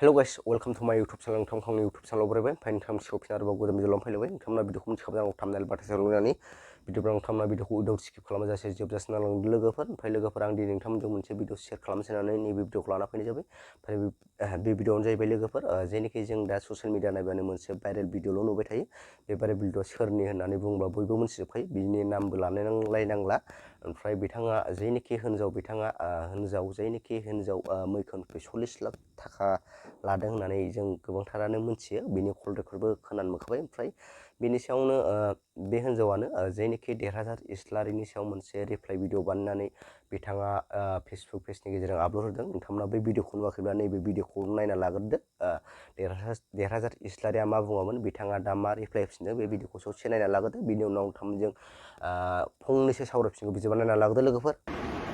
Hello guys, welcome to my YouTube channel. नोंथांनि YouTube channel बरायबाय ओमफ्राय नोंथांनि सिगाङाव फिन आरोबाव गोदान भिडिअ फैलायबाय नोंथांमोना भिडिअखौ मिथिखाबाय आं थाम्बनेल बाथायाव लुनानै भिडिअफोराव नोंथांमोना भिडिअखौ उदाव स्किप खालामाजासे जोबजासिम नायलांदो लोगोफोर ओमफ्राय लोगोफोर आं दिनै नोंथांमोनजों मोनसे भिडिअ शेयार खालामनो साननानै नैबे भिडिअखौ लाना फैनाय जाबाय ओमफ्राय बे भिडिअआनो जाहैबाय लोगोफोर जेनोखि जों दा ससियेल मिडिया नायबानो मोनसे भाइरेल भिडिअल' नुबाय थायो बे भाइरेल भिडिअआ सोरनि होननानै बुङोब्ला बयबो मिथिजोबखायो बिनि नामबो लानांलायनांला ओमफ्राय बिथाङा जेनोखि हिन्जाव बिथाङा जेनोखि हिन्जाव मैखुननिफ्राय 40 लाख थाखा लादों होननानै जों गोबांथारानो मिथियो बिनि कल रेकर्डबो खोनानो मोनखाबाय ओमफ्राय बेनि सायावनो बे हिन्जावानो जेनोखि देरहासार इस्लारिनि सायाव मोनसे रिप्लाइ भिडिअ बानायनानै बिथाङा फेसबुक पेजनि गेजेरजों आपल'ड होदों नोंथांमोना बै भिडिअखौ नुवाखैब्ला नैबे भिडिअखौ नायना लाग्रोदो देरहासार इस्लारिया मा बुङामोन बिथाङा दा मा रिप्लाइ होफिनदों बे भिडिअखौ ससे नायना लाग्रोदो बिनि उनाव नोंथांमोनजों फंनैसो सावरायफिनगौ बिदिबा नायना लाग्रोदो लोगोफोर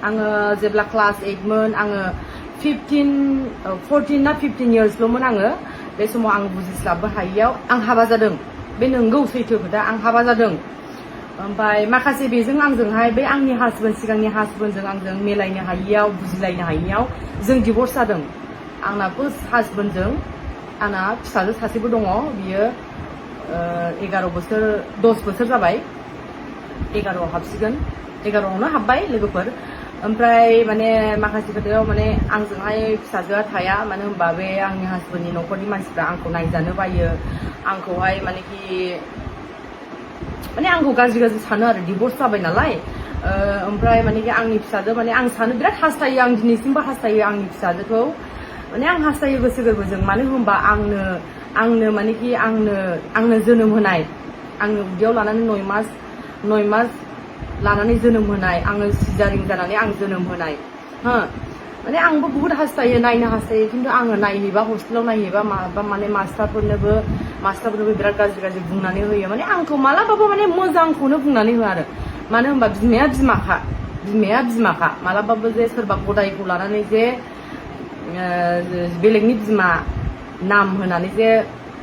आङो जेब्ला क्लास 8 मोन आङो 14 ना 15 इयार्सल'मोन आङो बे समाव आं बुजिस्लाबनो हायैयाव आं हाबा जादों बे नंगौ सैथो खोथा आं हाबा जादों ओमफ्राय माखासे बेजों आंजोंहाय बे आंनि सिगांनि हासबेन्डजों आंजों मिलायनो हायैयाव बुजिलायनो हायैयाव जों डिभर्स जादों आंना फार्स्ट हासबेन्डजों आंना फिसाजो सासेबो दङ बियो 10 बोसोर जाबाय 11आव हाबसिगोन 11आवनो हाबबाय लोगोफोर ओमफ्राय माने माखासे खोथायाव माने आंजोंहाय फिसाजोआ थाया मानो होनबा बे आंनि हासबेन्डनि न'खरनि मानसिफ्रा आंखौ नायजानो बायो आंखौहाय माने आंखौ गाज्रि सानो आरो डिभर्स जाबाय नालाय ओमफ्राय माने आंनि फिसाजो माने आं सानो बिराद हास्थायो आं दिनैसिमबो हास्थायो आंनि फिसाजोखौ माने आं हास्थायो गोसो गोरबोजों मानो होनबा आंनो माने आंनो जोनोम होनाय आंनो उदैयाव लानानै 9 मास लानानै जोनोम होनाय आङो सिजारिं जानानै आं जोनोम होनाय माने आंबो बुहुत हास्थायो नायनो हास्थायो खिन्थु आङो नायहैबा हस्टेलाव नायहैबा माबा माने मास्टारफोरनोबो बिराद गाज्रि बुंनानै होयो माने आंखौ मालाबाबो माने मोजांखौनो बुंनानै होआ आरो मानो होनबा बिमाया बिमाखा मालाबाबो जे सोरबा गदायखौ लानानै जे बेलेगनि बिमा नाम होनानै जे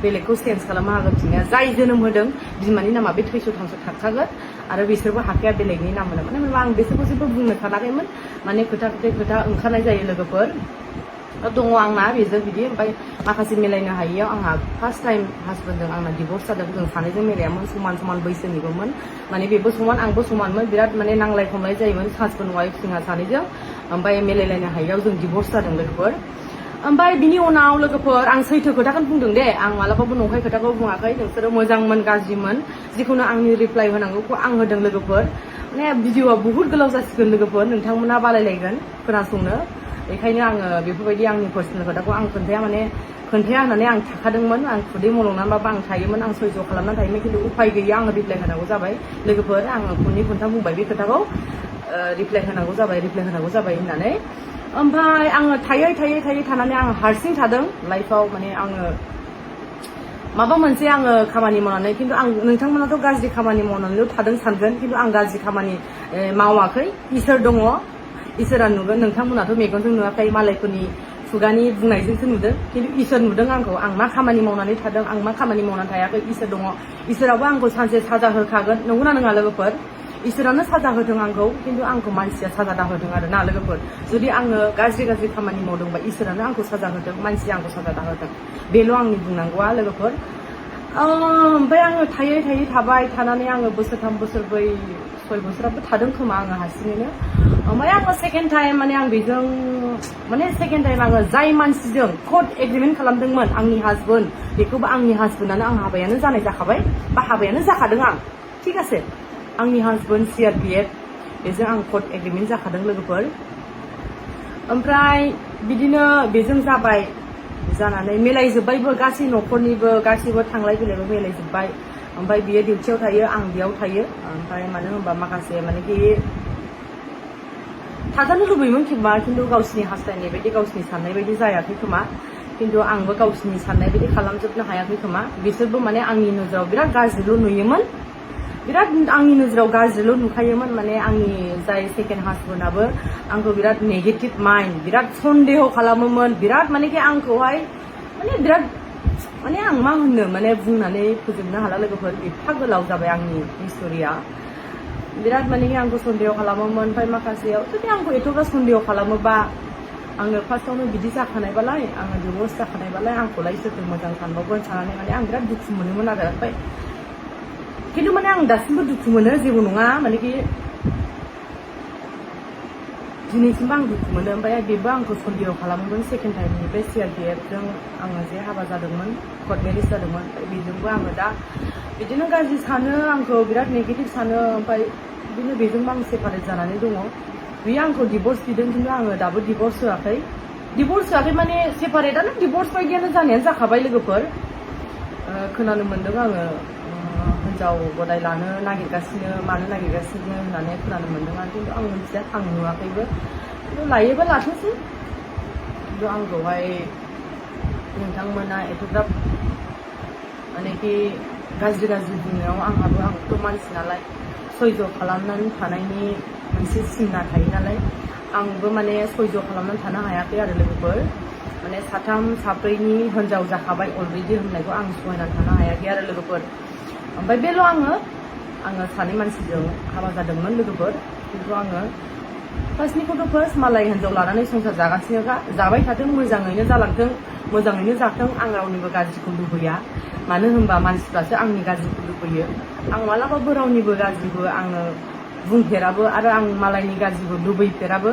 बेलेगखौ चेन्ज खालामनो हागोन बिमाया जाय जोनोम होदों बिमानि नामा बे थैस' थांस' थाखागोन आरो बिसोरबो हाखाया बेलेगनि नाम होनो मानो होनबा आं बिसोरखौ जेबो बुंनो सानाखैमोन माने खोथा ओंखारनाय जायो लोगोफोर दङ आंना बेजों बिदि ओमफ्राय माखासे मिलायनो हायैयाव आंहा फार्स्ट टाइम हासबेन्डजों आंना डिभर्स जादों जों सानैजों मिलायामोन समान बैसोनिबोमोन माने बेबो समान आंबो समानमोन बिराद माने नांलाय खमलाय जायोमोन हासबेन्ड वाइफ जोंहा सानैजों ओमफ्राय मिलायलायनो हायैयाव जों डिभर्स जादों लोगोफोर ओमफ्राय बिनि उनाव लोगोफोर आं सैथो खोथाखौनो बुंदों दे आं मालाबाबो नंखाय खोथाखौ बुङाखै नोंसोरो मोजांमोन गाज्रिमोन जिखुनु आंनि रिप्लाइ होनांगौखौ आं होदों लोगोफोर माने भिडिअआ बुहुत गोलाव जासिगोन लोगोफोर नोंथांमोना बालायलायगोन खोनासंनो बेखायनो आङो बेफोरबायदि आंनि पार्सनेल खोथाखौ आं खोन्थाया होननानै आं थाखादोंमोन आं खुदै मलंनानैबाबो आं थायोमोन आं सयज' खालामनानै थायोमोन खिन्थु उफाय गैया आङो रिप्लाइ होनांगौ जाबाय लोगोफोर आङो खनथाम बुंबाय बे खोथाखौ रिप्लाइ होनांगौ जाबाय होननानै ओमफ्राय आङो थायै थानानै आङो हारसिं थादों लाइफआव माने आङो माबा मोनसे आङो खामानि मावनानै खिन्थु आं नोंथांमोनाथ' गाज्रि खामानि मावनानैल' थादों सानगोन खिन्थु आं गाज्रि खामानि मावाखै इसोर दङ इसोरा नुगोन नोंथांमोनाथ' मेगनजों नुवाखै मालायफोरनि खुगानि बुंनायजोंसो नुदों खिन्थु इसोर नुदों आंखौ आं मा खामानि मावनानै थादों आं मा खामानि मावनानै थायाखै इसोर दङ इसोराबो आंखौ सानसे साजा होखागोन नंगौना नङा लोगोफोर इसोरानो साजा होदों आंखौ खिन्थु आंखौ मानसिया साजा दाहोदों आरो ना लोगोफोर जुदि आङो गाज्रि खामानि मावदोंबा इसोरानो आंखौ साजा होदों मानसिया आंखौ साजा दाहोदों बेल' आंनि बुंनांगौआ लोगोफोर ओमफ्राय आङो थायै थाबाय थानानै आङो बोसोरथाम बोसोरब्रै 6 बोसोराबो थादों खोमा आङो हारसिङैनो ओमफ्राय आङो सेकेन्ड टाइम माने आं बेजों माने सेकेन्ड टाइम आङो जाय मानसिजों कट एग्रिमेन्ट खालामदोंमोन आंनि हासबेन्ड बेखौबो आंनि हासबेन्डआनो आं हाबायानो जानाय जाखाबाय बा हाबायानो जाखादों आं थिग আছে आंनि हासबेन्ड CRPF बेजों आं कट एग्रिमेन्ट जाखादों लोगोफोर ओमफ्राय बिदिनो बेजों जानानै मिलायजोब्बायबो गासै न'खरनिबो गासैबो थांलाय फैलायबो मिलायजोब्बाय ओमफ्राय बियो डिउटियाव थायो आं बेयाव थायो ओमफ्राय मानो होनबा माखासे मानेखि थाजानो लुबैयोमोन खिन्थु गावसिनि हास्थायनाय बायदि गावसिनि साननाय बायदि जायाखै खोमा खिन्थु आंबो गावसिनि साननाय बायदि खालामजोबनो हायाखै खोमा बिसोरबो माने आंनि नोजोराव बिराद गाज्रिल' नुयोमोन बिराद आंनि नोजोराव गाज्रिल' नुखायोमोन माने आंनि जाय सेकेन्ड हासबेन्डआबो आंखौ बिराद नेगेटिभ माइन्ड बिराद सन्देह खालामोमोन बिराद मानेखि आंखौहाय माने बिराद माने आं मा होननो माने बुंनानै फोजोबनो हाला लोगोफोर एफा गोलाव जाबाय आंनि हिस्ट'रिया बिराद मानेखि आंखौ सन्देह खालामोमोन ओमफ्राय माखासेयाव जुदि आंखौ एथ'ग्रा सन्देह खालामोबा आङो फार्स्टआवनो बिदि जाखानायबालाय आङो डिभर्स जाखानायबालाय आंखौलाय सोरथो मोजां सानबावगोन साननानै माने आं बिराद दुखु मोनोमोन आरो ओमफ्राय खिन्थु माने आं दासिमबो दुखु मोनो जेबो नङा मानेखि दिनैसिमबो आं दुखु मोनो ओमफ्राय बेबो आंखौ सन्देह खालामोमोन सेकेन्ड टाइमनि बे CRPFजों आङो जे हाबा जादोंमोन कर्ट मेरिज जादोंमोन बेजोंबो आङो दा बिदिनो गाज्रि सानो आंखौ बिराद नेगेटिभ सानो ओमफ्राय बिदिनो बेजोंबो आं सेपारेट जानानै दङ बियो आंखौ डिभर्स बिदों खिन्थु आङो दाबो डिभर्स होआखै माने सेपारेटआनो डिभर्स बायदियानो जानायानो जाखाबाय लोगोफोर खोनानो मोन्दों आङो हिन्जाव गदाय लानो नागिरगासिनो मानो नागिरगासिनो होननानै खोनानो मोन्दों आरो खिन्थु आं मिथिया आं नुवाखैबो खिन्थु लायोबा लाथोंसै खिन्थु आंखौहाय नोंथांमोना एथ'ग्राब मानेखि गाज्रि बुंनायाव आंथ' मानसि नालाय सयज' खालामनानै थानायनि मोनसे सिमना थायो नालाय आंबो माने सयज' खालामनानै थानो हायाखै आरो लोगोफोर माने साथाम साब्रैनि हिन्जाव जाखाबाय अलरेडि होननायखौ आं सहायनानै थानो हायाखै आरो लोगोफोर ओमफ्राय बेल' आङो सानै मानसिजों हाबा जादोंमोन लोगोफोर खिन्थु आङो फार्स्टनिखौथ' फार्स्ट मालाय हिन्जाव लानानै संसार जागासिनोखा जाबाय थाथों मोजाङैनो जालांथों मोजाङैनो जाथों आं रावनिबो गाज्रिखौ लुबैया मानो होनबा मानसिफ्रासो आंनि गाज्रिखौ लुबैयो आं मालाबाबो रावनिबो गाज्रिबो आङो बुंफेराबो आरो आं मालायनि गाज्रिबो लुबैफेराबो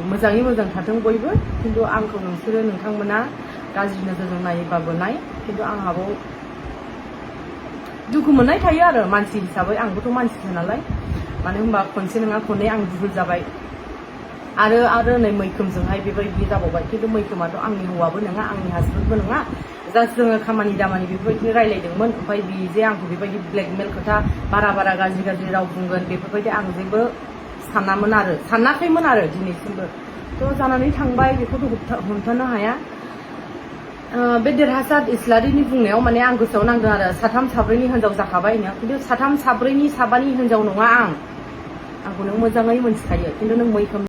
मोजाङै मोजां थाथों बयबो खिन्थु आंखौ नोंथांमोना गाज्रि नोजोरजों नायोबाबो नाय खिन्थु आंहाबो दुखु मोननाय थायो आरो मानसि हिसाबै आंबोथ' मानसिसो नालाय मानो होनबा खनसे नङा खननै आं भुल जाबाय आरो नै मैखोमजोंहाय बेबायदि जाबावबाय खिन्थु मैखोमाथ' आंनि हौवाबो नङा आंनि हासबेन्डबो नङा जास्ट जोङो खामानि दामानि बेफोरबायदिनो रायलायदोंमोन ओमफ्राय बि जे आंखौ बेबायदि ब्लेकमेल खोथा बारा गाज्रि राव बुंगोन बेफोरबायदि आं जेबो सानाखैमोन आरो दिनैसिमबो थ' जानानै थांबाय बेखौथ' हमथानो हाया बे देरहासार इस्लारिनि बुंनायाव माने आं गोसोआव नांदों आरो साथाम साब्रैनि हिन्जाव जाखाबायनो खिन्थु साथाम साब्रैनि साबानि हिन्जाव नङा आंखौ नों मोजाङै मोनथिखायो खिन्थु नों मैखोम